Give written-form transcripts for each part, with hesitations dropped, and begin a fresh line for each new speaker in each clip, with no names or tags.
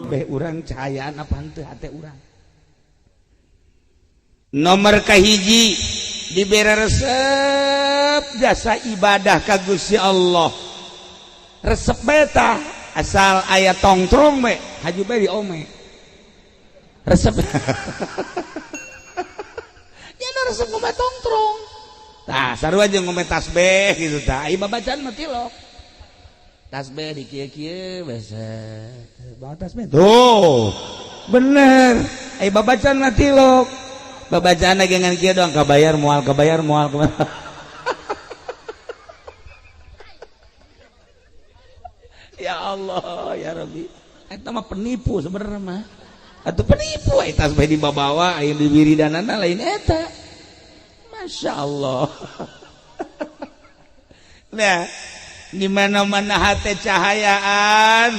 Beh urang cahayaan apa henteu hate urang. Nomor kahiji, dibere resep jasa ibadah ka Gusti Allah, resep beta asal aya tongtrong we haju bae di ome resep ya. Nu resep ngome tongtrong tah sarua jeung ngome tasbih gitu. Tah, aya babacaan mah tilok tasbih di kieu-kieu biasa bawa tasbih tuh bener. Aya babacaan mah tilok, babacaan lagi ngan kieu doang, kabayar moal, kabayar moal, kabayar. Ya Allah ya Rabbi, eta mah penipu sebenarnya mah atuh, penipu. Eta tasbih dibawa, aya di wiridanana lain eta. Masya Allah. Nah, di mana-mana hate cahayaan,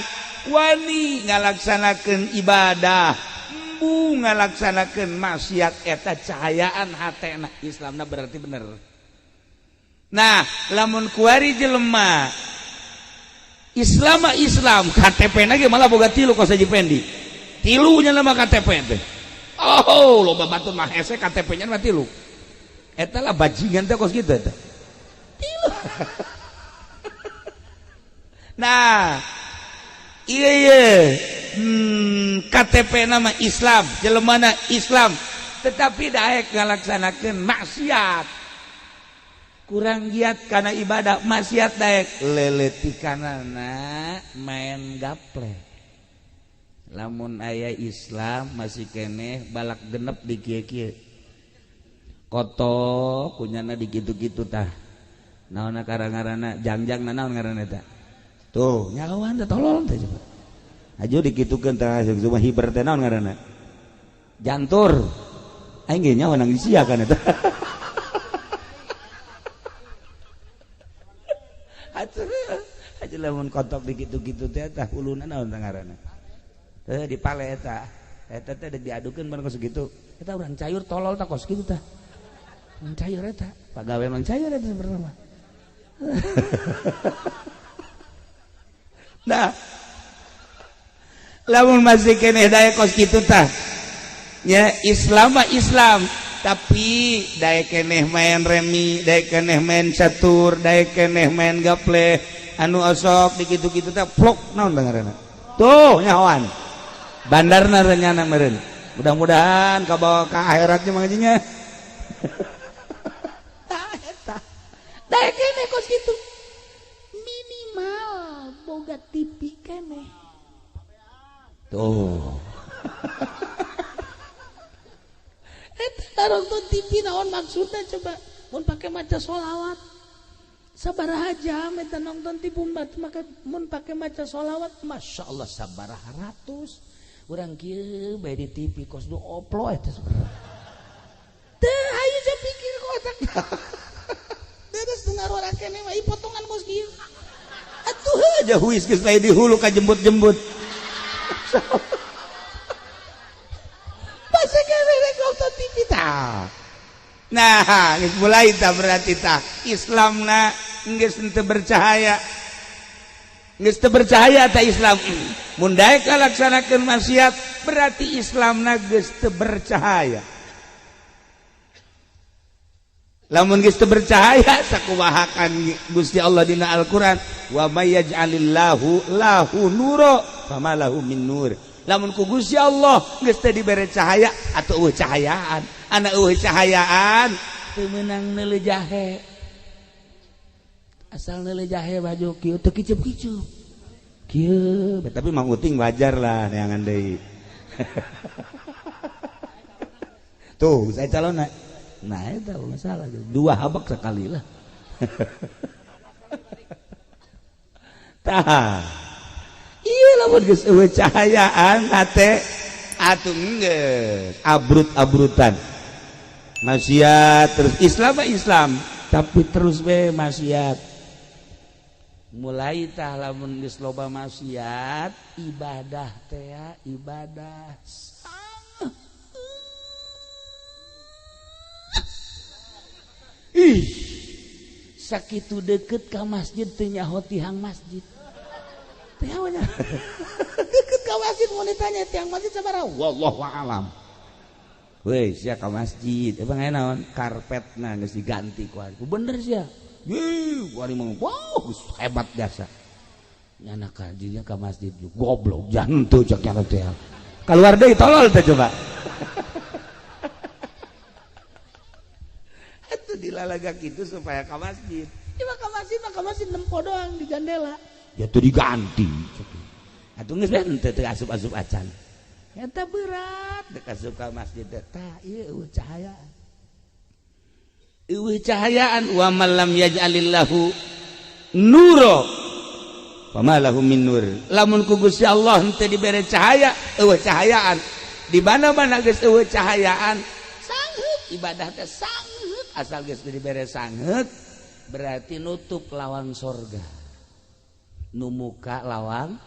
wani ngalaksanakeun ibadah, embu ngalaksanakeun maksiat, eta cahayaan hatena, Islamna berarti bener. Nah, lamun kuari jelema Islam mah Islam, KTP lagi malah boga tilu kos Haji Pendi, tilunya nama KTP teh. Oh, loba batur mah hese KTP nya mah tilu. Eta lah bajingan teh kos gitu eta tilu. Nah, iya, KTP nama Islam, jelemana Islam, tetapi daek ngalaksanakeun maksiat, kurang giat karena ibadah, maksiat daek leletikanana main gaple. Lamun aya Islam masih keneh balak genep di kieu-kieu koto kunyana di gitu-gitu. Tah, naonna karang-ngaranna jangjang, naon ngaranna eta tuh nyawan teh, tolol teh. Coba aju dikitukeun tah, cuma hiber teh naon ngaranna, jantur aing ge nyawa nang sia kan eta. Atuh aja lamun kotok dikitu-kitu teh, tah huluna naon tah ngaranna teh, dipale eta, eta teh deuk diadukeun bareng kos kitu. Eta urang cayur tolol tah kos kitu tah. Urang cayur eta pagawe mang cayur eta sebenarnya mah. Nah, lamun masih keneh daek kos kitu tah ya, Islam mah Islam, tapi daek keneh main remi, daek keneh main catur, daek keneh main gaple anu osok dikitu-kitu tah, plok naon tah ngaranna tuh, nyahoan bandarna renyana meureun. Mudah-mudahan kabawa ka akhiratnya mengajinya. Tah, eta daek keneh kos kitu, minimal boga TV keneh tuh. Eta nonton TV naon maksudnya coba mun pake maca sholawat? Sabaraha jam eta nonton TV maka mun pake maca sholawat? Masya Allah, sabaraha ratus. Urang kieu bae di TV kos du oplo eta sebenarnya teu. Hayu jam pikir ku otak beres dengar orang keneh mah potongan kos kieu atuh aja huis geus lain di hulu ka jembut-jembut. Masa kene rek nonton TV tah. Nah, geus mulai tah, berarti tah Islamna geus teu bercahaya, geus teu bercahaya tah Islam. Mun daek ngalaksanakeun maksiat berarti Islamna geus teu bercahaya. Lamun geus teu bercahaya, sakumahakan Gusti Allah dina Al-Qur'an, wa may yaj'alillahu lahu nura fama lahu min nur. Lamun ku Gusti Allah geus teu dibere cahaya atau eueuh cahayaan, anak eueuh cahayaan teu meunang neuleuh jahe. Asal neuleuh jahe baju kieu teu kicup-kicup kieu. Tapi Mang Uting wajar lah neangan deui tuh saya calon. Nah, itu masalah dua habak sekali lah. Tah, iya. Lamun geus eueuh cahayaan hate atuh geus abrut-abrutan. Maksiat terus, Islam mah Islam tapi terus be maksiat. Mulai tah lamun geus loba maksiat, ibadah teh ibadah. Ih, sakitu deket ka masjid teu nyaho tihang masjid. Teu nyaho. Deket ka masjid mun ditanya tihang masjid sabaraha? Wallahu a'lam. Weh, sia ka masjid, emang aya naon? Karpetna geus diganti ku ari. Bener sia. Yeuh, ku ari mah wow, geus hebat jasa. Nyana ka dinya ka masjid goblok jantu cek nyana teh. Kaluar deui tolol teh coba. Atuh dilalaga kitu supaya ka masjid. Ieu mah ka masjid nempo doang di jandela. Ya tuh diganti. Atuh geus teh teu asup-asup acan. Eta berat dek asup ka masjid tah ieu eueuh cahayaan. Eueuh cahayaan wa man lam yaj'alillahu nura fama lahu min nur. Lamun ku Gusti Allah henteu dibere cahaya, eueuh cahayaan. Di mana-mana geus eueuh cahayaan, sangheut ibadah teh sangheut, asal geus dibere sangheut berarti nutup lawang sorga. Nu muka lawang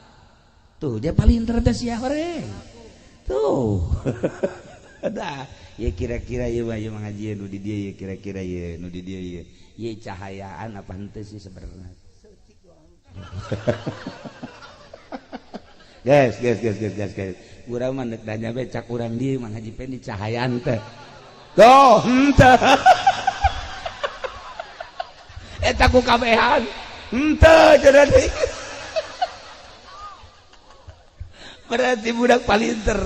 tuh dia paling cerdas ya horeng. Tuh. Dah, ya kira-kira ieu mah ieu ngajian nu di dieu ya kira-kira ieu nu di dieu ieu. Ieu cahayaan apa henteu sih sebenarnya. Guys, guys, guys, guys, guys, guys. Urang mah deuk nanya be cak urang dieu mah ngaji pendi cahayaan teh. Tuh, henteu. Eta ku kabehan. Henteu cenah deui. Berarti budak palinter.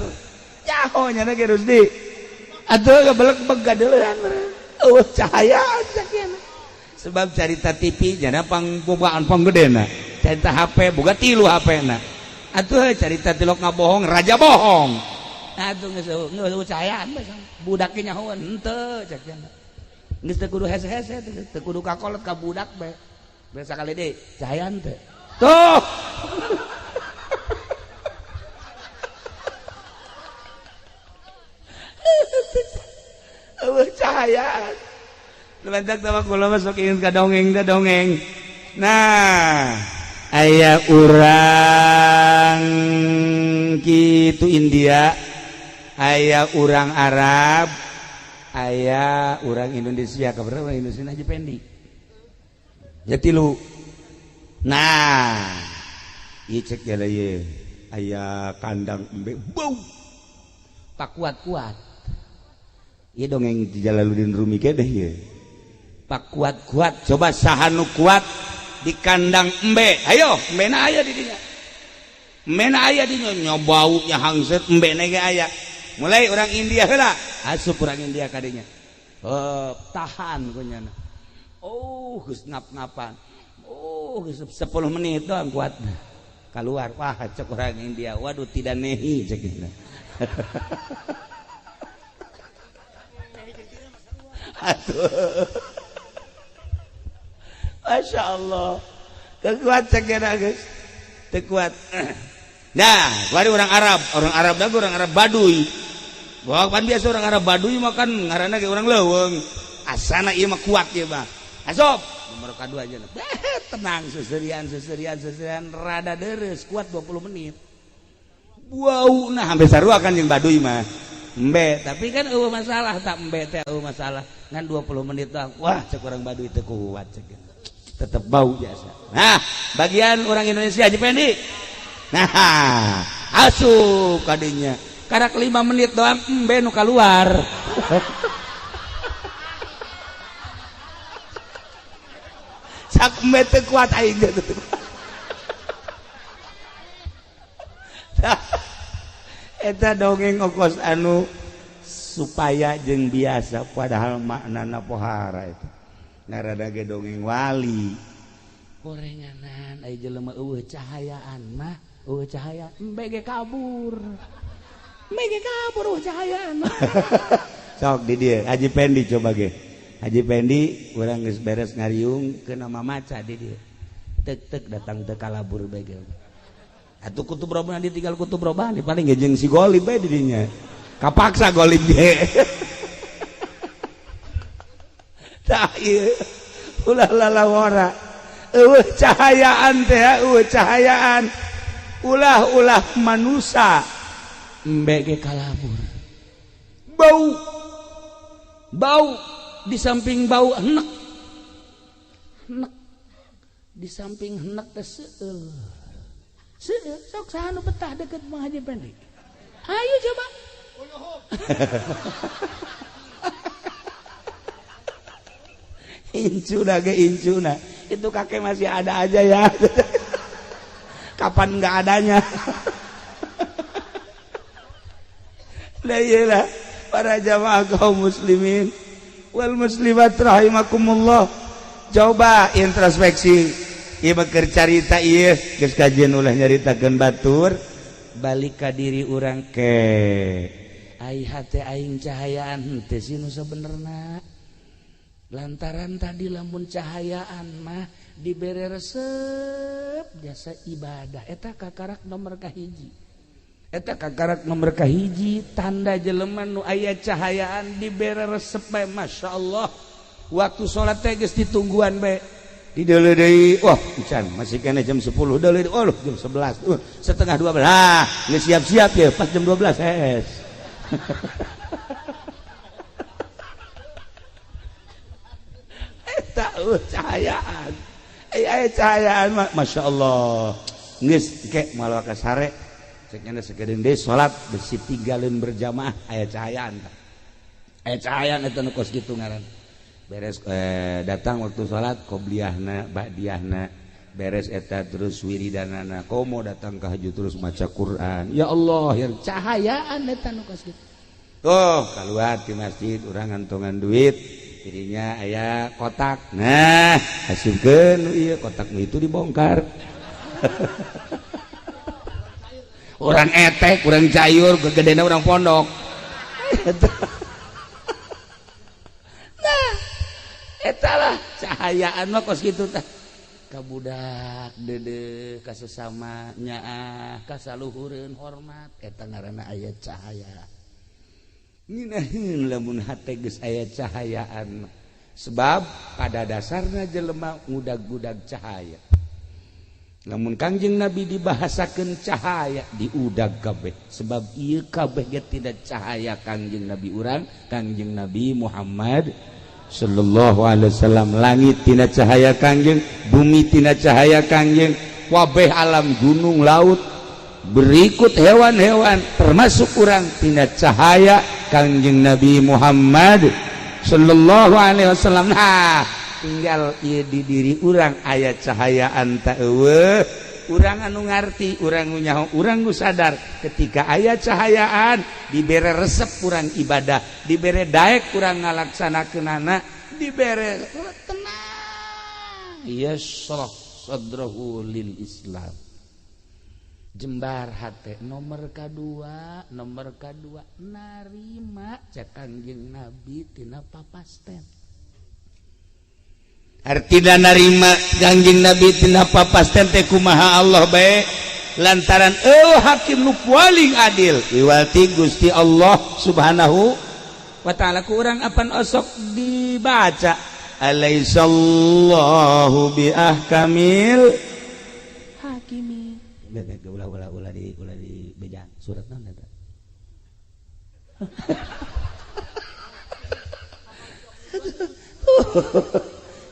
Nyaho nya ge Rusdi. Atuh gebelek gadeleuhan eueuh cahayaan sakieu. Sebab carita TV jana pangbogaan panggedena. Carita HP boga 3 HP-na. Atuh carita tilok ngabohong raja bohong. Atuh geus eueuh cahayaan budak ge nyahoan henteu cek cenah. Geus teu kudu hese-hese teu kudu kakolot ka budak be. Biasa kali deui cahayaan teh. Tuh. Eueuh cahayaan. Lantak sama kula masuk ingin ka dongeng da dongeng. Nah, aya urang kitu India, aya urang Arab, aya urang Indonesia, kabar urang Indonesia aja pendi. Ya tilu. Nah, ieu cek jala ieu aya kandang embe bau. Pak kuat-kuat. Ieu dongeng di Jalaluddin Rumi ke deh ieu. Pak kuat-kuat, coba saha nu kuat di kandang embe. Ayo, embena aya di dinya. Embena aya di dinya, baunya hangset embena ge aya. Mulai orang India heula, asup orang India ka dinya. Oh, tahan ku nyana. Oh, geus ngap-ngapan. Oh, geus 10 menit doang kuatna. Keluar, wah cek orang India, waduh tidak nehi cek nya. Aduh. Masya Allah. Tekuat cekena guys. Tekuat. Nah, baru orang Arab, dah orang Arab Baduy. Wah, pan biasa orang Arab Baduy makan ngaranna ge orang leuweung. Asana ieu mah kuat ieu mah. Asup. Nomor kadua aja. Tenang seserian rada deres kuat 20 menit. Wow, nah hampir sarua kan jeung Baduy mah. Embe, tapi kan eueuh masalah tak embe teh eueuh masalah. Ngan 20 menit doang. Wah, cek orang Baduy teu kuat cek. Tetep bau biasa. Nah, bagian orang Indonesia aja Pendi. Nah, asup kadinya. Karak 5 menit doang embe nu kaluar. Sak embe teu kuat aing teh. Eta dongeng okos anu supaya jeung biasa padahal maknana pohara itu ngaranna ge dongeng wali gorenganan aya jelema eueuh cahayaan mah eueuh cahaya embe ge kabur eueuh cahayaan. Sok di dieu Haji Pendi coba ge Haji Pendi urang geus beres ngariung ke nama maca di dieu tek tek datang teu kalabur bae ge. Atuh kutub robani ditinggal kutub robani paling ge jeung si Golib bae di dinya. Kapaksa Golib ge. Tah ieu ulah lalawara. Eueuh cahayaan teh, eueuh cahayaan. Ulah-ulah manusa embe ge kalabur. Bau. Bau di samping bau enek. Enek. Di samping enek teh seueul. Seueul sok saha nu betah deket Mang Haji Pendri. Ayo coba. Incuna ge incuna. Itu kakek masih ada aja ya. Kapan enggak adanya. Lah iyalah para jamaah kaum muslimin wal muslimat rahimakumullah. Coba introspeksi. Ieu keur carita ieu geus kajian ulah nyaritakeun batur, balik ka diri urang ke. Ai hate aing cahayaan henteu sih nu sabenerna. Lantaran tadi lamun cahayaan mah dibere resep jasa ibadah eta kakarak nomor kahiji. Eta kakarak nomor kahiji tanda jelema nu aya cahayaan dibere resep bae masyaallah. Waktu salat teh geus ditungguan bae. Dideuleu deui, wah encan masih kene jam 10 deuleu deui, oh jam 11, setengah 12. Ah, geus siap-siap ya pas jam 12 hees. Eta cahayaan. Aya cahayaan mah masyaallah. Geus ke malah ka sare. Cek nya sakedeung deui salat besi tinggalin berjamaah aya cahayaan tah. Aya cahayaan eta nu kos kitu ngaran. Beres datang waktu salat qobliyahna ba'diyahna beres eta terus wiridanana komo datang ka haju terus maca Quran. Ya Allah, yang cahayaan eta nu kos kitu. Tuh keluar di masjid urang ngantongan duit dirinya aya kotak. Nah, asupkeun ieu kotak itu dibongkar. Orang etek, orang cayur, gegedena orang pondok. Nah, eta lah cahayaan mah kos kitu tah. Ka budak deudeuh ka sesama nyaah ka saluhureun hormat eta ngaranna aya cahaya. Nginaheun lamun hate geus aya cahayaan. Sebab pada dasarna jelema ngudag-gudag cahaya. Lamun Kangjeng Nabi dibahasakeun cahaya diudag kabeh. Sebab ieu kabeh ge tidak cahaya Kangjeng Nabi urang, Kangjeng Nabi Muhammad sallallahu alaihi wasallam. Langit tina cahaya Kangjeng, bumi tina cahaya Kangjeng, wabeh alam gunung laut berikut hewan-hewan termasuk urang tina cahaya Kangjeng Nabi Muhammad sallallahu alaihi wasallam. Nah, tinggal ieu di diri urang aya cahayaan ta eueuh. Urang anu ngarti, urang nu nyaho, urang nu sadar ketika aya cahayaan dibere resep urang ibadah, dibere daek urang ngalaksanakeunana, dibere tenang. Yashrah sadrahu lil Islam. Jembar hate nomor kadua narima cek Kangjeng Nabi tina papasten. Artina narima Kangjeng Nabi tina papasten teh kumaha Allah bae lantaran eueuh hakim nu paling adil iwati Gusti Allah Subhanahu wa ta'ala. Ku urang apan osok dibaca alaisallahu bi ahkamil hakimi. Ulah ulah ulah di ulah di bejaan surat naon eta.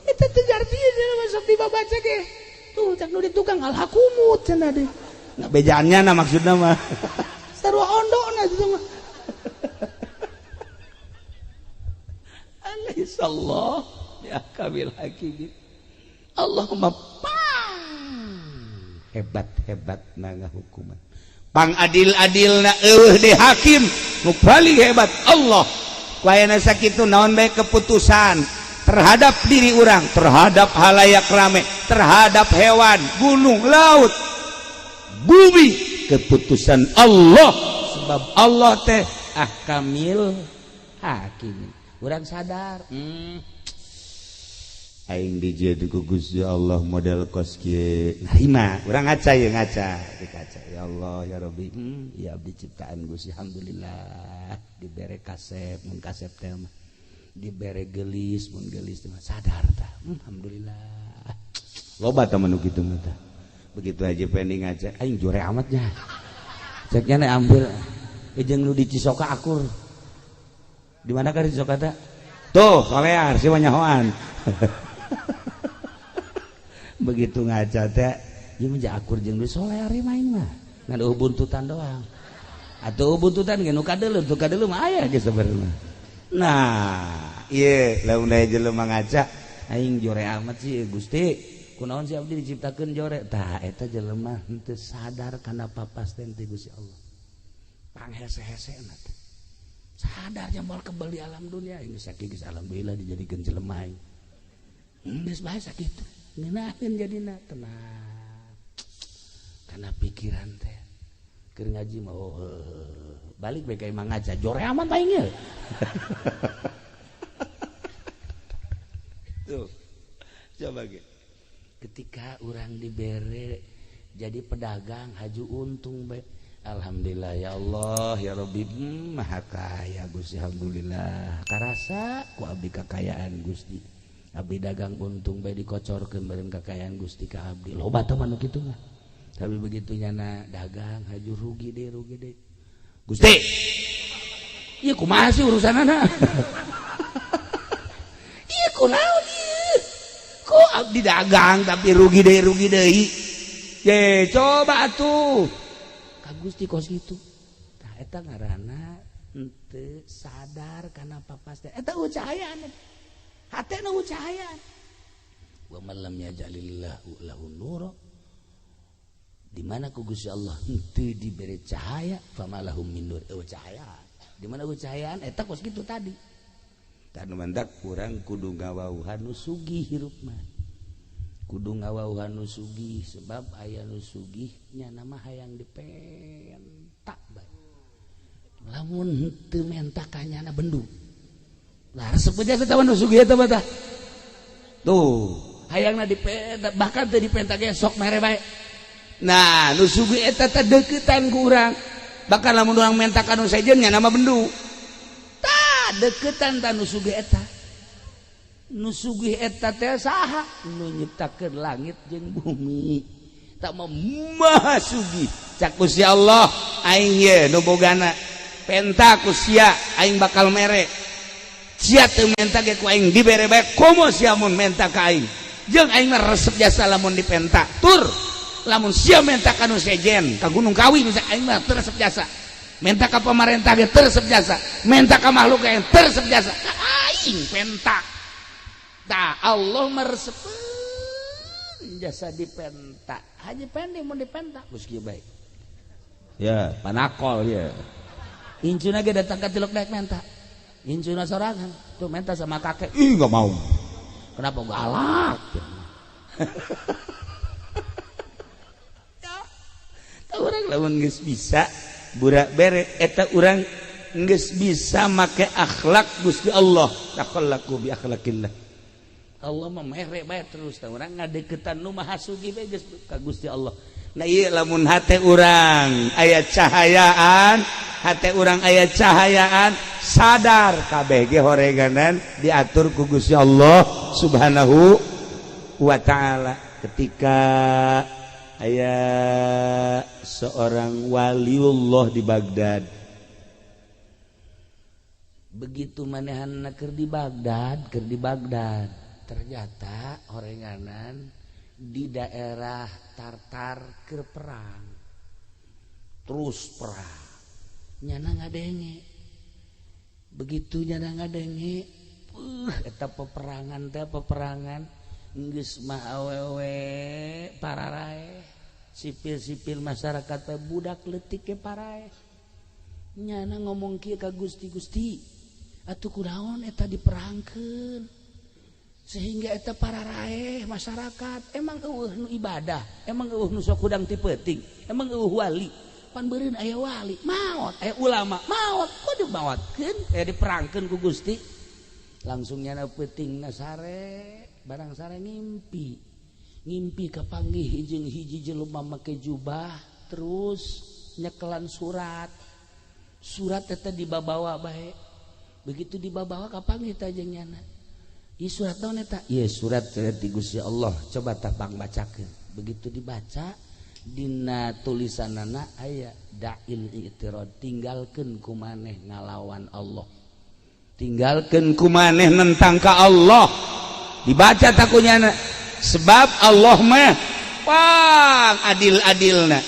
Eta teu ngarti masuk dibaca ge. Tuh cak nu di tukang alhakumut cenah deui. Nah bejaannya na maksudna mah. Sarua ondona itu mah. Alaihissallah ya kamil hakimin. Allahumma hebat-hebat na ngahukuman. Pang adil-adilna eueuh deui hakim nu paling hebat Allah. Ku ayana sakitu naon bae keputusan terhadap diri urang, terhadap halayak rame, terhadap hewan, gunung, laut, bumi, keputusan Allah. Sebab Allah teh ahkamil hakim. Urang sadar, Aing dijieun ku Gusti Allah model kos kieu. Narima, urang ngaca ye ngaca di kaca. Ya Allah ya Rabbi, ya abdi ciptaan Gusti, alhamdulillah dibere kasep mun kasep teh mah. Dibere gelis mun gelis teh mah sadar tah. Alhamdulillah. Loba tah nu kitu mah tah. Begitu aja pending ngaca, aing jore amatnya. Ceknya nek ambil jeung nu di Cisoka akur. Di mana ka di Cisoka teh? Tuh, solear si nyahoan. Begitu ngaca teh, ieu mah akur jeung nu solear main mah. Ngan eueuh buntutan doang. Atuh buntutan ge nu kadeuleu, tu kadeuleu mah aya ge sebenarnya. Nah, ieu lamun aya jelema ngaca, aing jore amat sih Gusti. Kunaon sih abdi diciptakeun jore? Tah eta jelema henteu sadar kana papasten ti Gusti Allah. Panghese-hesena teh. Sadarnya moal kebal di alam dunia ini sakieu geus alhamdulillah dijadikeun jelema aing. Geus bae sakitu. Ngeunaheun jadina tenang. Kana pikiran teh. Keur ngaji mah oh, balik bae ka imah ngaca jore amat aing ye. Tuh. Coba ge. Ketika orang dibere jadi pedagang haju untung bae. Alhamdulillah ya Allah ya Rabbi, maha kaya Gusti, alhamdulillah karasa ku abdi kakayaan Gusti. Abdi dagang untung bae dikocorkeun bareng kakayaan Gusti ka abdi. Loba teh mah nu kitu mah. Tapi begitu nyana dagang haju rugi deh rugi deh. Gusti. Ieu kumaha sih urusanana? Ieu kunaon ieu? Kok abdi dagang tapi rugi deui. Ye, coba atuh. Ka Gusti kos kitu. Tah eta ngaranna henteu sadar kana papasten. Eta eueuh cahayaan. Hatena eueuh cahayaan. Wa man lam yaj'alillahu lahu nura. Di mana ku Gusti Allah henteu dibere cahaya, famalahum min nur. Eueuh cahayaan. Di mana eueuh cahayaan eta kos kitu tadi. Tanu mandak kurang kudu ngawauhan nu sugih hirup mah. Kudu ngawauhan nu sugih sebab aya nu sugih nya mah hayang dipentak bae. Lamun henteu menta ka nyana bendu. Lah resep aja eta mah nu sugih eta mah tah. Tuh, hayangna dipenta bahkan teu dipenta ge sok mere bae. Nah, nu sugih eta teh deuketan ku urang. Bahkan lamun urang menta ka nu sejen nya mah bendu. Deketan ta nu sugih eta. Nu sugih eta teh saha? Nu nyiptakeun langit jeung bumi. Tak mah maha sugih. Cak Gusti Allah aing ye nu bogana. Penta ku sia aing bakal mere. Sia teu menta ge ku aing dibere bae komo sia mun menta ka aing. Jeung aing mah resep jasa lamun dipenta. Tur lamun sia menta ka nu sejen ka Gunung Kawi misalnya aing mah teu resep jasa. Menta ka pemerintah ge teu resep jasa, menta ka makhluk ge teu resep jasa. Ka aing penta. Tah Allah meresepeun jasa dipenta. Haji pending mun dipenta geus kieu bae. Ya, panakol ya. Incuna ge datang ka tilok daek menta. Incuna sorangan tuh menta sama kakek. Ih, enggak mau. Kenapa galak? Ya. Tah urang lamun geus bisa burak bere eta urang geus bisa make akhlak Gusti Allah. Takhallaku bi akhlakillah. Allah mah mere bae terus tah urang ngadeukeutan nu maha sugih bae geus ka Gusti Allah. Nah ieu lamun hate urang aya cahayaan, hate urang aya cahayaan, sadar kabeh ge horeganan diatur ku Gusti Allah Subhanahu wa taala. Ketika aya seorang waliullah di Baghdad, begitu manehanna keur di Baghdad, ternyata orenganan di daerah Tartar keur perang, terus perang nyana ngadenge. Begitu nyana ngadenge, eta peperangan teh peperangan geus mah awewe pararae, sipil-sipil masyarakat teh budak leutik ge parae. Nyana ngomong kieu ka Gusti, Gusti atuh kunaon eta diperangkeun sehingga eta pararae masyarakat, emang eueuh nu ibadah, emang eueuh nu sok hudang ti peuting, emang eueuh wali, pan beureun aya wali maot, aya ulama maot, kok dimaotkeun, aya diperangkeun ku Gusti. Langsung nyana peutingna sare. Barang sare ngimpi, ngimpi kapanggih jeung hiji jelema make jubah, terus nyekelan surat. Surat eta dibabawa bae. Begitu dibabawa, kapanggih teh jeung nyana. Ieu surat naon eta? Ieu surat ti Gusti Allah. Coba tah pang bacakeun. Begitu dibaca, dina tulisanana aya da'il i'tirad, tinggalkeun ku maneh ngalawan Allah, tinggalkeun ku maneh nentang ka Allah. Dibaca takunyana, sebab Allah mah pang adil-adilna.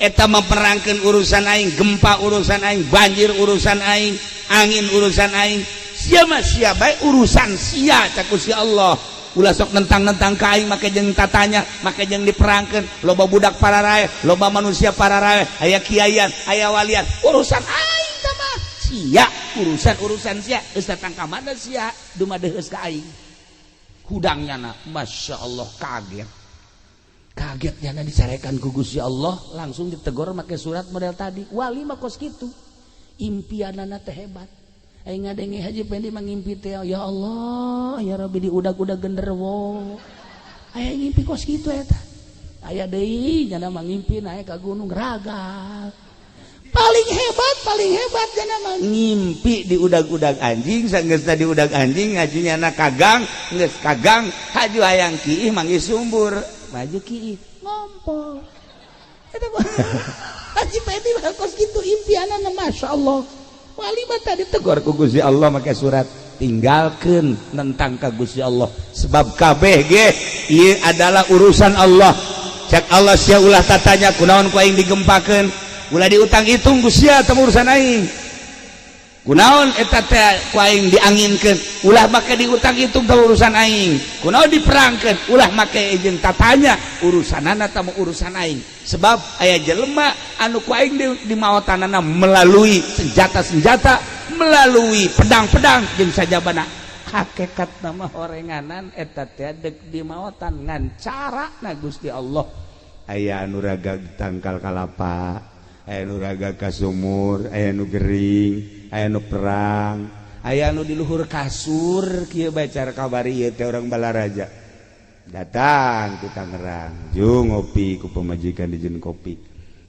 Eta memperangkan urusan aing, gempa urusan aing, banjir urusan aing, angin urusan aing, sia mah sia bae, urusan sia. Cak si Allah, ulah sok nentang-nentang ka aing, make jeung tatanya, make jeung diperangkeun. Loba budak pararae, loba manusia pararae, aya kiaian, aya walian, urusan aing tah mah sia, urusan urusan sia. Geus datang ka mana sia, dumadeheus ka aing. Hudangnya na, Masya Allah, kaget kaget nyana dicarekan ku Gusti Allah, langsung ditegur make surat model tadi. Wali mah kos kitu, impianana teh hebat. Aing ngadenge Haji Pendi mangimpi teh, ya Allah ya Rabbi, diudag-udag genderuwo. Aya ngimpi kos kitu eta. Aya deui nyana mangimpi naik ka gunung ragal. Paling hebat, paling hebat nyana mah ngimpi diudag-udag anjing. Sanggeusna diudag anjing, ngaji nyana kagang, geus kagang haju hayang kiih, manggih sumbur, maju kiih, ngompol. Eta Haji Pendi mah kos kitu impianana, Masya Allah. Wali mah tadi tegur ku Gusti Allah make surat, tinggalkeun nentang ka Gusti Allah, sebab kabeh ge ieu adalah urusan Allah. Cek Allah, sia ulah tatanya kunaon ku aing digempakeun, ulah diutang hitung ku sia, teu urusan aing. Kunaon eta teh ku aing dianginkeun, ulah make diutang hitung, teu urusan aing. Kunaon diperangkeun, ulah make jeung tatanya, urusanana teu urusan aing. Sebab aya jelema anu ku aing di maotanana melalui senjata-senjata, melalui pedang-pedang jeung sajabana. Hakikat nama horenganan eta teh dek di maotan, ngan cara na Gusti Allah. Aya anu ragag tangkal kalapa, aya anu ragag ka sumur, aya anu gering, aya anu perang, aya anu di luhur kasur kieu bae. Cara kabari ieu teh orang Balaraja datang ke Tangerang, jung ngopi ku pemajikan, dijieun kopi,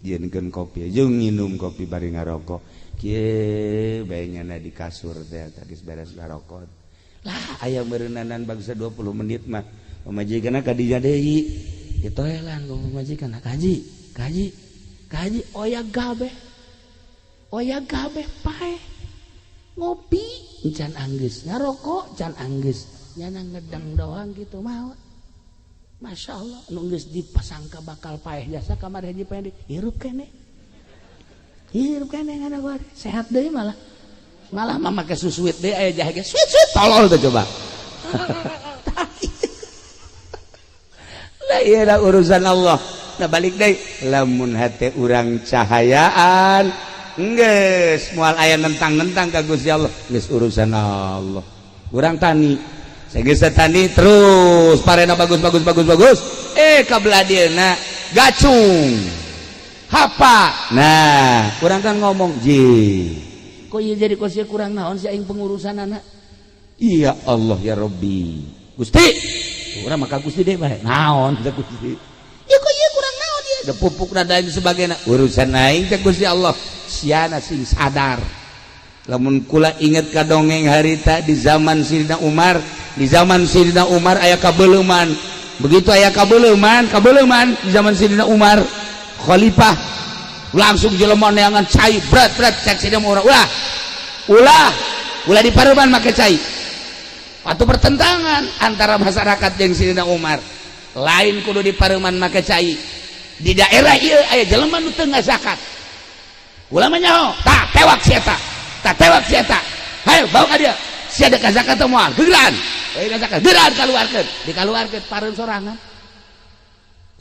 jieunkeun kopi, jung nginum kopi bari ngarokok kieu bae. Nyana di kasur teh geus beres ngarokok lah, aya meureunanan bangsa 20 menit mah pamajikanna ka dinya deui, ditoelan ku pamajikan, "Kaji, kaji, kaji." Oya gabe, oya gabe, pae ngopi can anggeus, ngarokok can anggeus, nyana ngedang doang gitu mau. Masya Allah, nu geus dipasangka bakal paeh jasa kamar Haji Pendi hirup kene, hirup kene, ngana gua sehat deui. Malah malah mah make susuit deui, aya jahe ge suit suit. Tolol tuh coba lah. Iya lah, urusan Allah. Nah, balik deui, lamun hate urang cahayaan, geus moal aya nentang-nentang ka Gusti Allah, geus urusan Allah. Urang tani, geus tani terus parena bagus bagus bagus bagus, eh kabelah dieuna gacung hapa. Nah, kurang kan ngomong ji, kok iya jadi kos kurang naon sih aing pengurusan anak. Iya Allah ya Rabbi, Gusti, urang maka Gusti deh bae naon teh Gusti. Ya kok iya kurang naon ieu da pupuk dan lain sebagainya, urusan aing teh Gusti Allah. Siana sing sadar. Lamun kula inget ka dongeng harita di zaman Sidina Umar. Di zaman Sidina Umar aya kabeleuman. Begitu aya kabeleuman, kabeleuman di zaman Sidina Umar khalifah, langsung jelema neangan cai berat berat. Cek Sidina Umar, ulah, ulah, ulah di pareman make cai. Atau pertentangan antara masyarakat jeung Sidina Umar, lain kudu di pareman make cai, di daerah ieu aya jelema nu teu ngazakat, ulah mah nyaho, tah tewak si eta, tah tewak si eta, hayo bawa ka dia. Si ada zakat atau moal gegeran zakat, gegeran kaluarkeun, dikaluarkeun, pareum sorangan.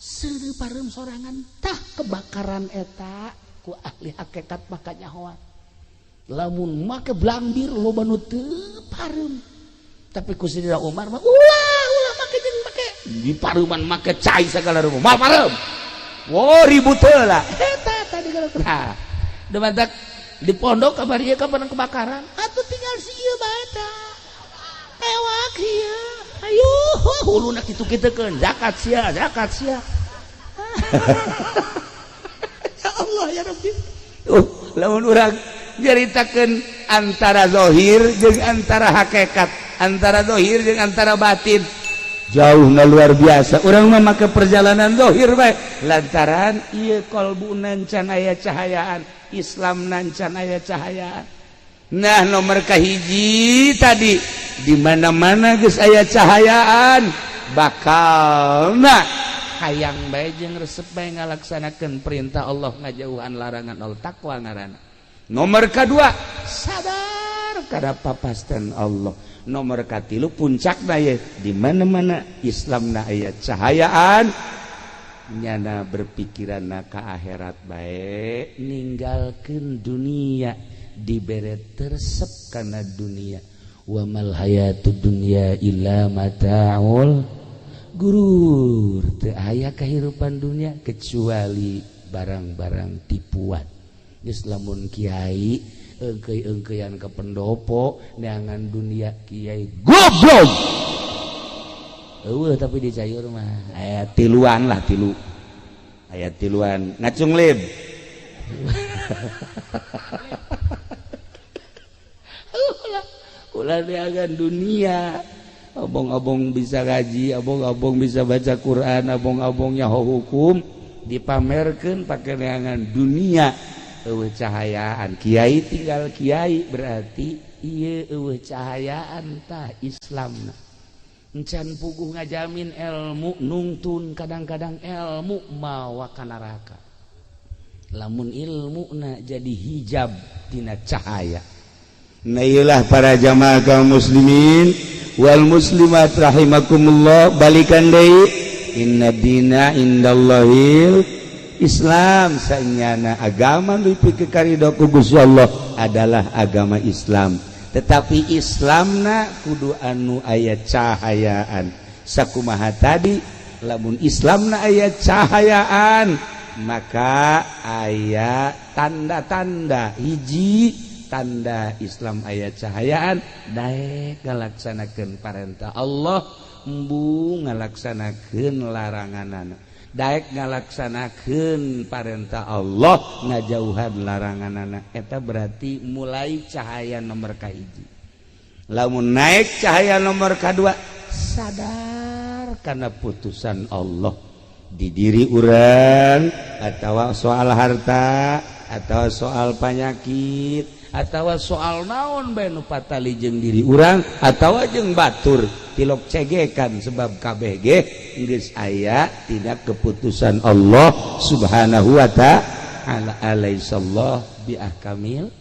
Seureuh pareum sorangan, tah kebakaran eta ku ahli hakikat. Maka nyahoan lamun make blambir loba nu teu pareum, tapi ku Sidina Umar mah ulah, ulah make jeung make di pareuman make cai segala rupa, moal pareum. Wow, ribut heula eta tadi. Kalau nah demantak di pondok kabar ieu kapan kebakaran atuh tinggal si ieu bae, tah tewak ieu. Ayo huluna kitu-kitukeun zakat sia, zakat sia. Ya Allah ya Rabbi. Lamun urang nyaritakeun antara zahir jeung antara hakikat, antara zahir jeung antara batin, jauh na luar biasa. Urang mah make perjalanan zahir bae lantaran ieu kolbu can aya cahayaan, Islam can aya cahayaan. Nah, nomor kahiji tadi, di mana-mana geus aya cahayaan bakal nah hayang bae jeung resep bae ngalaksanakeun perintah Allah, ngajauhan larangan Allah, takwa ngaranna. Nomor kedua, sadar kada papasten Allah. Nomor katilu, puncakna ye, di mana-mana Islam na aya cahayaan, nyana berpikiran ka akhirat bae, ninggalkeun dunia, dibere teresep kana dunia. Wa mal hayatud dunya illa mataul gurur, teu aya kehidupan dunia kecuali barang-barang tipuan. Geus lamun kiai engkei-engkeian ke pendopo neangan dunia, kiai goblok eueuh. Tapi di Cayur mah aya tiluan lah, tilu aya tiluan ngacung lib. Ulah neangan dunia, abong-abong bisa ngaji, abong-abong bisa baca Quran, abong-abong nyaho hukum, dipamerkeun pake neangan dunia. Eueuh cahayaan, kiai tinggal kiai, berarti ieu eueuh cahayaan tah Islamna. Encan puguh ngajamin ilmu nungtun, kadang-kadang ilmu mawa ka neraka lamun ilmuna jadi hijab tina cahaya. Nah, iyalah para jamaah kaum muslimin wal muslimat rahimakumullah, balikan deui, inna dina indallahil Islam. Sanyana agama nu dipikarido ku Gusti Allah adalah agama Islam, tetapi Islamna kudu anu aya cahayaan. Sakumaha tadi, lamun Islamna aya cahayaan maka aya tanda-tanda. Hiji tanda Islam aya cahayaan, daek ngalaksanakeun parentah Allah, embung ngalaksanakeun laranganana. Daek ngalaksanakeun parentah Allah, ngajauhan laranganana, eta berarti mulai cahaya nomor kahiji. Lamun naik cahaya nomor kedua, sadar karena putusan Allah di diri urang atau soal harta atau soal penyakit atau soal naon bae nu patali jeung diri urang atau jeung batur, tilok cegekan, sebab KBG geus aya tidak keputusan Allah Subhanahu wa ta'ala. Alaisallah bi ahkamil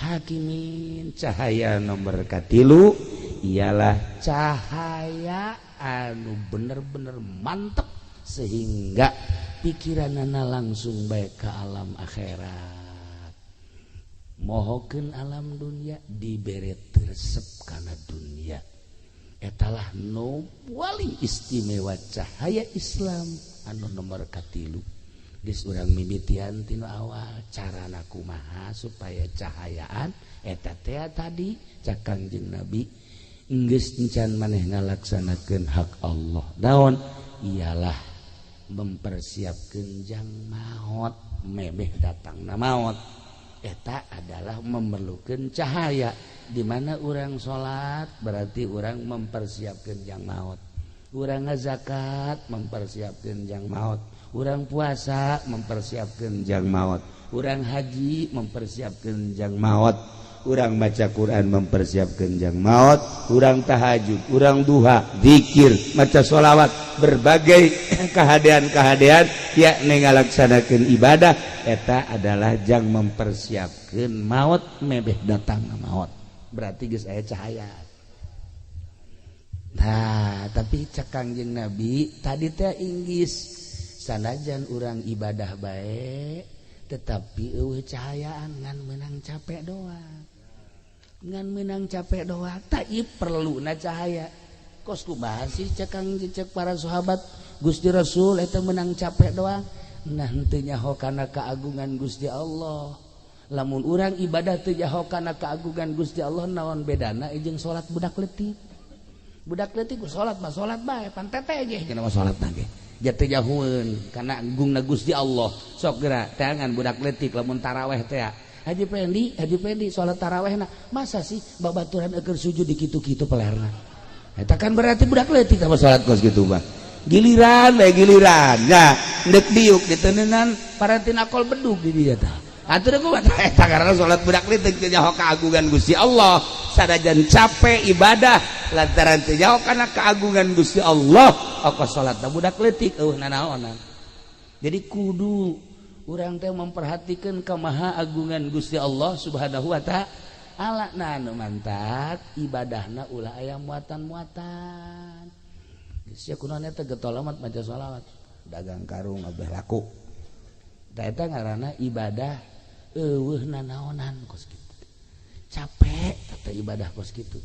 hakimin. Cahaya nomor katilu ialah cahaya anu bener-bener mantep sehingga pikiranana langsung baik ke alam akhirat, mohokeun alam dunia, dibere teresep kana dunia. Etalah nu paling istimewa, cahaya Islam anu nomor katilu. Geus urang mimitian tinu awal, carana kumaha supaya cahayaan eta teh tadi cak Kangjeng Nabi, geus encan maneh ngalaksanakeun hak Allah, naon? Ialah mempersiapkeun jang maot, memeh datangna maot. Eta adalah memerlukan cahaya. Di mana orang salat berarti orang mempersiapkan jang maut, urang ngazakat mempersiapkan jang maut, urang puasa mempersiapkan jang maut, urang haji mempersiapkan jang maut, urang baca Quran mempersiapkan jang maut, urang tahajud, urang duha, zikir, maca sholawat, berbagai kehadean-kehadean yakni ngalaksanakeun ibadah, eta adalah jang mempersiapkan maut, mebeh datang maut berarti geus aya cahaya. Nah, tapi cek Kangjeng Nabi tadi teh inggis sanajan urang ibadah bae tetapi eueuh cahayaan, ngan menang capek doang, ngan menang capek doang. Tak perlu na cahaya. Kos kumaha sih cek Kang, cek para sahabat Gusti Rasul, eta menang capek doang? Nah, henteu nyaho kana keagungan Gusti Allah. Lamun urang ibadah teu nyaho kana keagungan Gusti Allah, naon bedana jeung salat budak leutik? Budak leutik ku salat mah salat bae, pan tete ge cenah mah salat ge. Jatuh jahueun kana agungna Gusti Allah. Sok geura teangan budak leutik lamun taraweh teh. Haji Pendi, Haji Pendi salat tarawehna. Masa sih babaturan eukeur sujud di kitu-kitu pelerna? Eta kan berarti budak leutik sama salat kos kitu mah. Giliran bae giliran. Ya, ndek diuk diteneunan parantina akol bedug di dieu tah. Atuh kumaha eta karena salat budak leutik teu nyaho keagungan Gusti Allah. Sanajan capek ibadah lantaran teu nyaho kana keagungan Gusti Allah, oko salatna budak leutik eueuh nanaonan. Jadi kudu urang teh memperhatikan kemaha agungan Gusti Allah Subhanahu wa ta'ala. Nah, nu mantak ibadahna ulah aya muatan-muatan. Geus sia kunaon eta getol amat maca sholawat, dagang karung abeh laku. Tah, eta ngaranna ibadah eueuh nanaonan kos kitu. Capek teh ibadah kos kitu.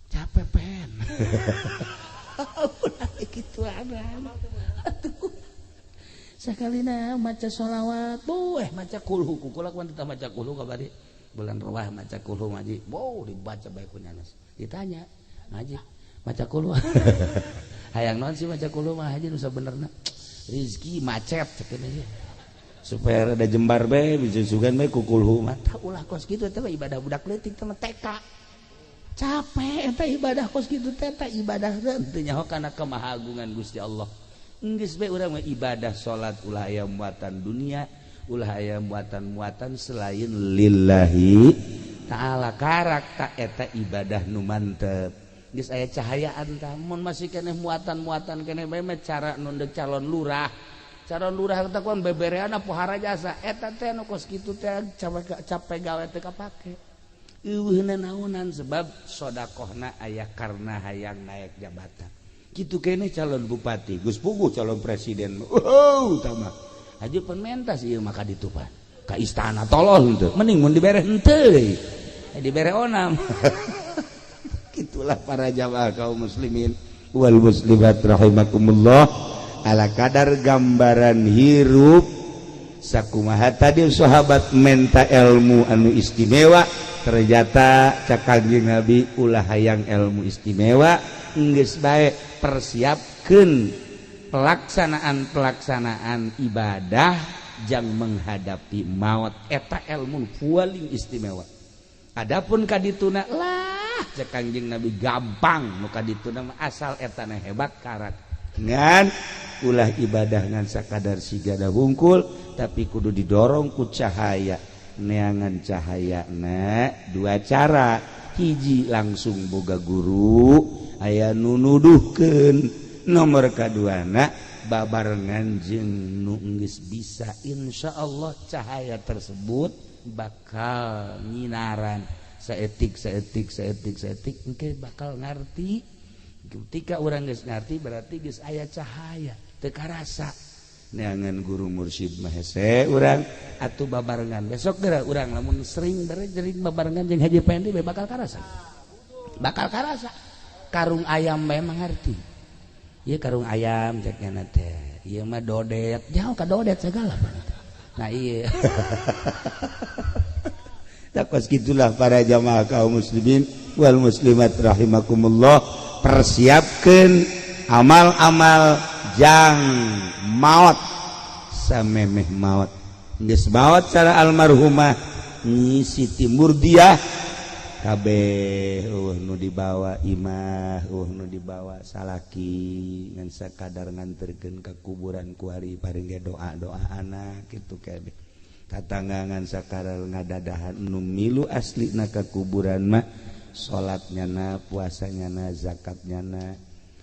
Capek pen. Ulah kitu. Atuh sakalina maca sholawat, buh, maca kulhu, kukula kuan teu maca kulhu kabari bulan ruah maca kulhu ngaji, boh, dibaca bae ku nyanas. Ditanya ngaji maca kulhu, hayang naon sih maca kulhu mah, Haji? Nu sabenerna rizki macet cek aja supaya rada jembar bae, bisa sugan bae ku kulhu mah. Tah, ulah kos kitu, eta ibadah budak leutik teh, TK. Capek eta ibadah kos kitu teh. Eta ibadah teu nyaho kana kemahagungan Gusti Allah. Geus bae urang mah ibadah salat ulah aya muatan dunia, ulah aya muatan-muatan selain lillahi ta'ala. Karak tak eta ibadah nu mantep, geus aya cahayaan. Tah, mun masih keneh muatan-muatan keneh bae mah, cara nu deuk calon lurah, calon lurah teh kuan beberean pohara jasa, eta teh nu kos kitu teh capek, capek gawe teu kapake, eueuh naonan, sebab sodakohna aya karena hayang naik jabatan. Gitu kene calon bupati, geus puguh calon presiden. Oh, tama haji penmentas ieu mah ka ditu pan ka istana, tolol henteu, mending mun dibere henteu, dibere onam. Itulah para jamaah kaum muslimin wal muslimat rahimakumullah, ala kadar gambaran hirup sakumaha tadi sahabat menta ilmu anu istimewa. Ternyata cak Kanjeng Nabi, ulah hayang ilmu istimewa, geus bae persiapkeun pelaksanaan-pelaksanaan ibadah jang menghadapi maut, eta ilmu paling istimewa. Adapun kadituna lah, cek Kanjeng Nabi, gampang nu kadituna mah, asal etana hebat karak. Ngan ulah ibadah ngan sakadar sigada hungkul, tapi kudu didorong ku cahaya. Neangan cahaya na dua cara: hiji, langsung boga guru, aya nu nuduhkeun; nomor kaduana, babarengan jeung nu geus bisa. Insya Allah cahaya tersebut bakal nyinaran saetik saetik saetik saetik, engke bakal ngarti. Ketika urang geus ngarti, berarti geus aya cahaya. Teu karasa neangan guru mursyid mah hese urang atuh babarengan. Besok geura urang lamun sering sering babarengan jeung Haji Pendi be bakal karasa, bakal karasa. Karung ayam memang ngerti ieu karung ayam, cek nyana teh ieu mah dodet, jauh ka dodet segala. Nah, iya. Takos gitulah para jamaah kaum muslimin wal muslimat rahimakumullah, persiapkan amal-amal jang maut. Samemeh maut, geus maut cara almarhumah Nyi Siti Murdiah, kabeh eueuh nu dibawa imah, eueuh nu dibawa salaki, ngan sakadar nganterkeun ka kuburan kuari, paring ge doa-doa anak kitu kabeh. Tatangga ngan sakadar ngadadahan. Nu milu asli na ka kuburan mah salatnya na, puasanya na, zakatnya na,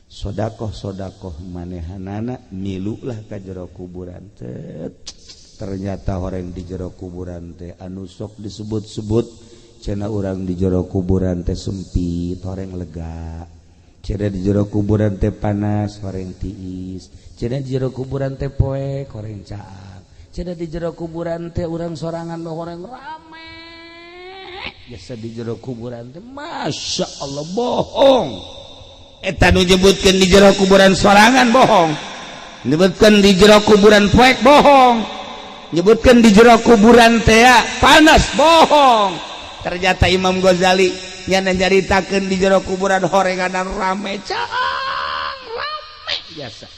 sodakoh sodakoh manehanana milu lah ka jero kuburan teh. Ternyata orang di jero kuburan teh anu sok disebut-sebut cenah urang di jero kuburan teh sempit, horeng lega; cenah di jero kuburan teh panas, horeng tiis; cenah di jero kuburan teh poek, horeng caang; cenah di jero kuburan teh urang sorangan, horeng rame. Biasa di jero kuburan teh, masya Allah, bohong eta nu nyebutkeun di jero kuburan sorangan, bohong nyebutkeun di jero kuburan poek, bohong nyebutkeun di jero kuburan teh panas, bohong. Ternyata Imam Ghazali Nyana nyaritakeun di jero kuburan horenganan rame caang rame biasa.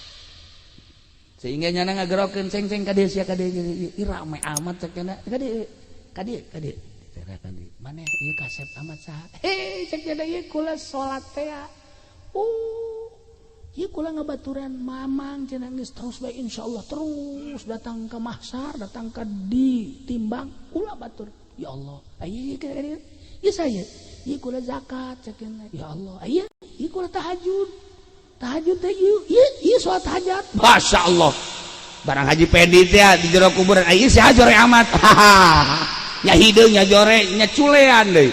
Sehingga nyana ngagerokeun ceng-ceng ka dieu sia ka dieu ieu rame amat cek nya ka dieu ka dieu ka dieu. Maneh ieu kasep amat saha? Hei cek nya ieu kula salat teh. Oh ieu kula ngabaturan mamang cenah geus terus bae insyaallah terus datang ke mahsar, datang ke ditimbang kula batur. Ya Allah, aya ieu ieu saya ieu kula zakat cek nya. Ya Allah, aya ieu kula tahajud. Tahajud teh ieu ieu salat hajat. Masyaallah. Barang Haji Pendi teh di jero kuburan aya si jore amat. Nya hideung nya jore nya culean deui.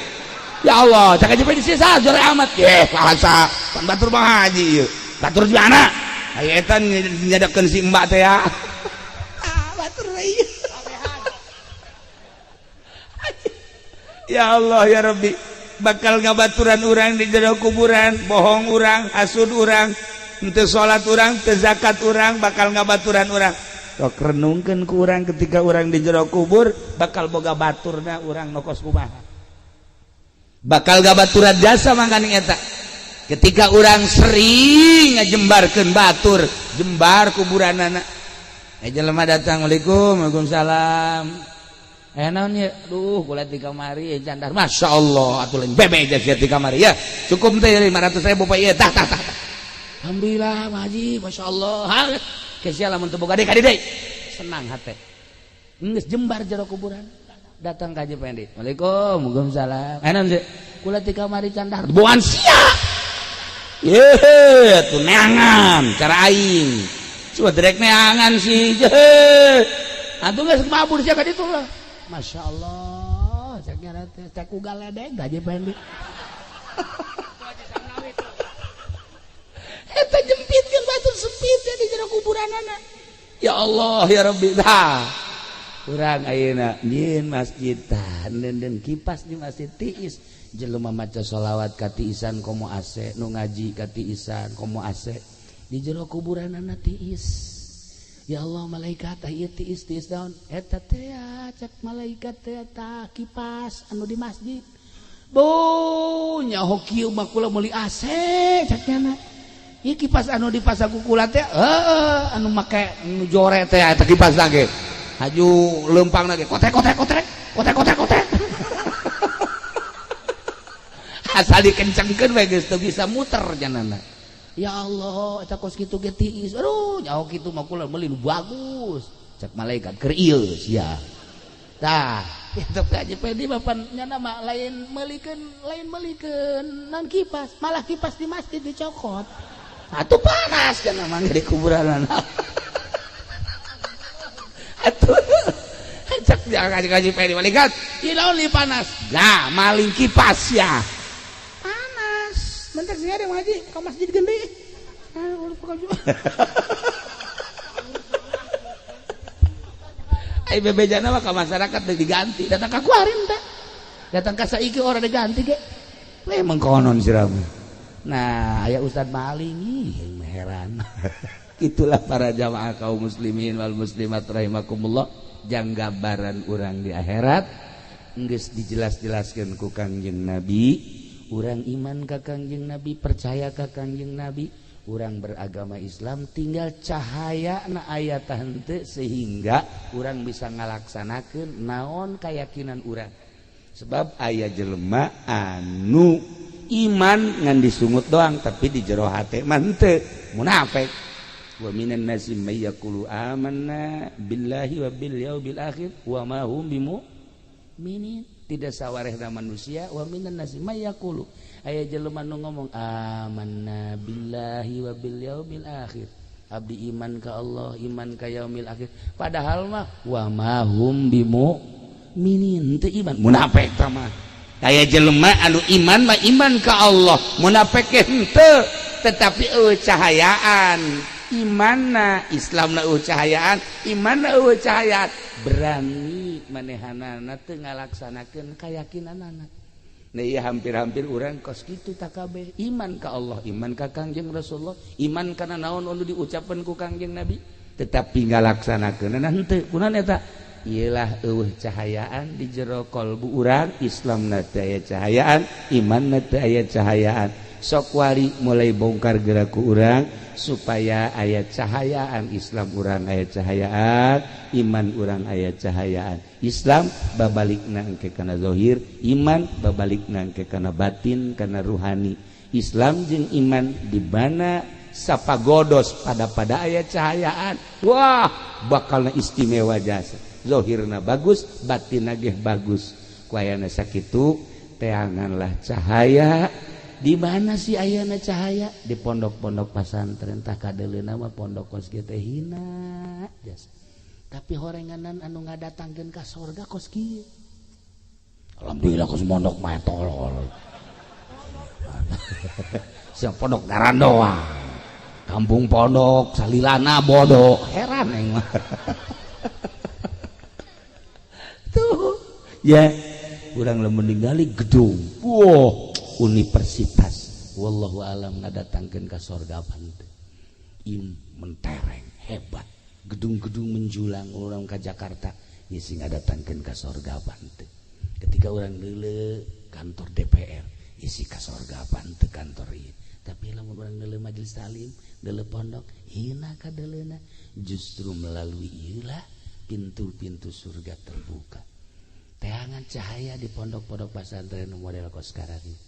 Ya Allah, cak Haji Pendi si jore amat. Ye, bahasa pan batur Bang Haji ieu. Batur di mana? Aya eta nyadakeun si mbak teh ya. Ah, batur ieu. Ya Allah ya Rabbi. Bakal ngabaturan urang di jero kuburan, bohong urang, hasud urang, henteu salat urang, teu zakat urang, bakal ngabaturan urang. Sok renungkeun ku urang ketika urang di jero kubur, bakal boga baturna urang nokos kumaha. Bakal ngabaturan jasa mangkaning eta. Ketika urang sering ngajembarkeun batur, jembar kuburanana. Jelema datang, "Waalaikum, waalaikumsalam." Naon ya? Duh, kula di kamari candar. Masya Allah, atuh lain bebe aja di kamari ya. Cukup teh 500.000 Pak ieu. Tah tah tah. Alhamdulillah, Pak Haji, Masya Allah. Kesia lamun teu boga deui ka deui. Senang hate. Geus jembar jero kuburan. Datang ka Haji Pendi. Waalaikum, waalaikumsalam. Naon sih? Kula di kamari candar. Buan sia. Ye, atuh neangan cara aing. Coba direk neangan sih. Atuh geus mabur sia ka ditu lah. Masya Allah, cek nyara teh cek ugal ledeng gaji Pendi. Eta jempitkeun batur sempit ya di jero kuburanana. Ya Allah ya Rabbi. Tah. Urang ayeuna nyieun masjid tah neundeun kipas di masjid tiis. Jelema maca sholawat ka tiisan komo AC, nu ngaji ka tiisan komo AC. Di jero kuburanana tiis. Ya Allah malaikat ieu tiis tiis daun eta teh cek malaikat teh ta kipas anu di masjid. Bu nyaho kieu mah kula meuli AC cek nya. Ieu kipas anu dipasang ku kula teh heueuh anu make nu jore teh eta kipas lagi. Haju leumpang lagi kotek kotek kotek kotek kotek kotek. Asal dikencengkeun we geus teu bisa muter janana. Ya Allah, eta kos kitu ge tiis. Aduh, nyaho kitu mah kula meuli nu bagus. Cek malaikat keur ieu sia. Tah, itu Haji Pendi mah pan nyana mah lain meulikeun non kipas, malah kipas di masjid dicokot. Atuh panas cenah mah di kuburan. Atuh cek Haji Pendi malaikat, ieu naon li panas? Gah, maling kipas ya. Bentar sih ada ngaji ke masjid gede. Ai bebejana mah ka masyarakat diganti, datang ka kuarin teh. Datang ka saiki ora diganti ge. Memang konon siramu. Nah, aya Ustad maling ih heran. Itulah para jamaah kaum muslimin wal muslimat rahimakumullah, jang gambaran urang di akhirat geus dijelas-jelaskeun ku Kangjeng Nabi. Urang iman ka Kangjeng Nabi, percaya ka Kangjeng Nabi, urang beragama Islam tinggal cahaya na aya henteu sehingga urang bisa ngalaksanakeun naon keyakinan urang. Sebab aya jelema anu iman ngan disungut doang tapi di jero hate mah henteu, munafik. Wa minan nasi may yaqulu amanna billahi wa bil yaumil akhir wa ma hum bimu'minin. Tidak sawarehna manusia wa minan nasi may yaqulu aya jelema nu ngomong amanna billahi wa bil yaumil akhir, abdi iman ka Allah, iman ka yaumil akhir, padahal mah wa ma hum bimu'minin, teu iman, munafik tah mah. Aya jelema anu iman mah iman ka Allah, munafik henteu, tetapi eueuh cahayaan imanna, Islamna eueuh cahayaan, imanna eueuh cahayaan, berani manehanana teu ngalaksanakeun kayakinanana. Nah iya hampir-hampir urang kos kitu takabeh iman ka Allah, iman ka Kangjeng Rasulullah, iman kana naon anu diucapkeun ku Kangjeng Nabi, tetapi ngalaksanakeunana henteu. Kunaon eta? Iyalah, euweuh cahayaan di jero kolbu urang. Islam na teu aya cahayaan, iman na teu aya cahayaan. Sok wari mulai bongkar gerak ku urang supaya aya cahayaan Islam urang, aya cahayaan iman urang, aya cahayaan Islam. Babalik engke kana zahir, iman babalik engke kana batin, kana ruhani. Islam jeung iman di mana sapagodos pada pada aya cahayaan, wah, bakal istimewa jasa. Zohirna bagus, batin ge bagus. Ku ayana sakitu, teanganlah cahaya. Di mana sih ayana cahaya? Di pondok-pondok pasantren. Tah, kadeleuna mah pondok kos kieu teh hina jasa, tapi horenganan anu ngadatangkeun ka sorga kos kieu. Alhamdulillah, kos mondok mah tolol. Siang pondok garandoang, kampung pondok salilana bodoh, heran aing mah. Tuh ya, urang lamun ningali gedung, wow, universitas, wallahu alam ngadatangkeun ka sorga teu. Im mentereng hebat, gedung-gedung menjulang, orang ke Jakarta ya sing ngadatangkeun ka sorga teu. Ketika orang deuleu kantor DPR, isi ka sorga teu kantor ieu. Tapi lamun urang deuleu majelis taklim, deuleu pondok, hina kadeleuna. Justru melalui ieu lah pintu-pintu surga terbuka. Teangan cahaya di pondok-pondok pesantren model kos sekarang ini.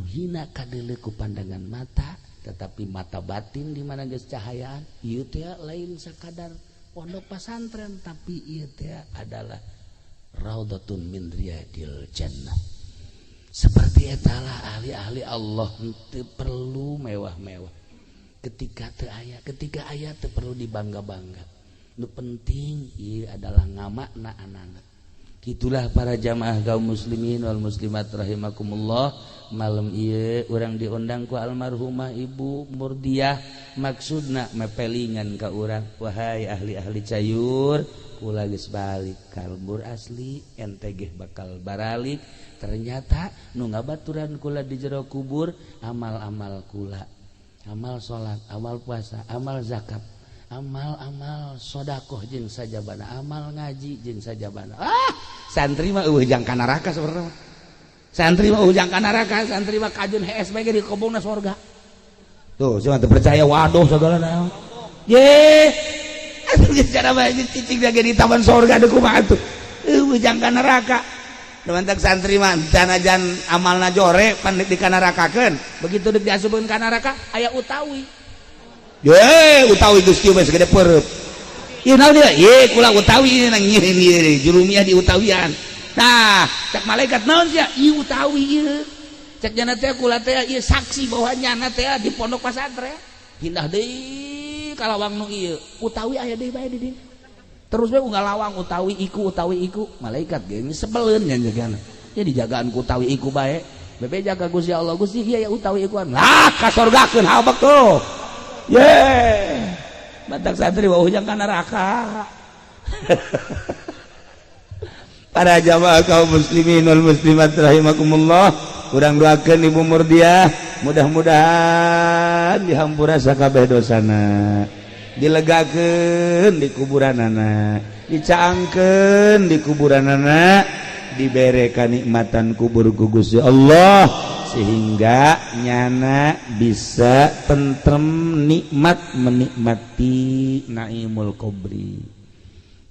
Hina kadele ku pandangan mata, tetapi mata batin di mana geus cahayaan. Ieu teh lain sakadar pondok pesantren, tapi ieu teh adalah raudhatun min riyadil jannah. Seperti etalah ahli-ahli Allah, teu perlu mewah-mewah. Ketika teu aya, ketika aya, teu perlu dibangga-bangga. Nu penting ieu adalah ngamakna anak. Gitulah, para jamaah kaum muslimin wal muslimat rahimakumullah. Malam ieu urang diundang ku almarhumah Ibu Murdiah, maksudna mepelingan ka urang, wahai ahli-ahli Cayur, kula geus balik ka lembur asli, ente ge bakal baralik. Ternyata nu ngabaturan kula di jero kubur amal-amal kula, amal salat, amal puasa, amal zakat, amal-amal sodakoh jeung sajabana, amal ngaji jeung sajabana. Ah, santri mah euweuh jangka neraka sebenarnya. Santri mah euweuh jangka neraka. Santri mah kajun hees bae di kobongna sorga. Tuh, cuma teu percaya, waduh, segala naon ye atuh geus cara bae cicing lagi di taman sorga. Deuk kumaha tuh, euweuh jangka neraka. Mantak santri mah sanajan amalna jore pan di kanarakakeun, begitu deuk diasupkeun ka neraka aya utawi. Ye, utawi geus kieu bae segede peureub. Ieu naon dia? Ye, kula utawi nang nyieun ieu jurumiah di utawian. Nah, cek malaikat, naon sia? Ieu utawi ieu. Cek jana teh kula teh ieu saksi bahwa nyana teh di pondok pasantren. Pindah deui ka lawang nu ieu. Utawi aya deui bae di dieu. Terus bae unggal lawang utawi iku, utawi iku. Malaikat ge sebeleun nya jagana. Jadi jagaan ku utawi iku bae. Bebe jaga Gusti Allah, Gusti ieu ya utawi ikuan. Lah, kasorgakeun habek tuh. Ye, batak santri wah ujang ka neraka. Para jamaah kaum muslimin wal muslimat rahimakumullah, urang doakeun Ibu Murdiah mudah-mudahan dihampura sakabeh dosana, dilegakeun di kuburanana, dicaangkeun di kuburanana, dibere kanikmatan kubur ku Gusti Allah sehingga nyana bisa tentrem, nikmat menikmati naimul kubri.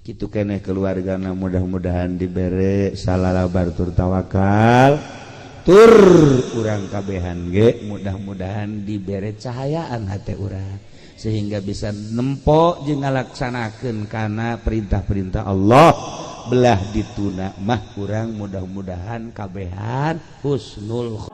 Gitu keneh keluargana mudah-mudahan dibere salalabar tur tawakal, tur urang kabehan ge mudah-mudahan dibere cahayaan hati urang sehingga bisa nempo jeung ngalaksanakeun kana perintah-perintah Allah. Belah dituna mah urang mudah-mudahan kabehan husnul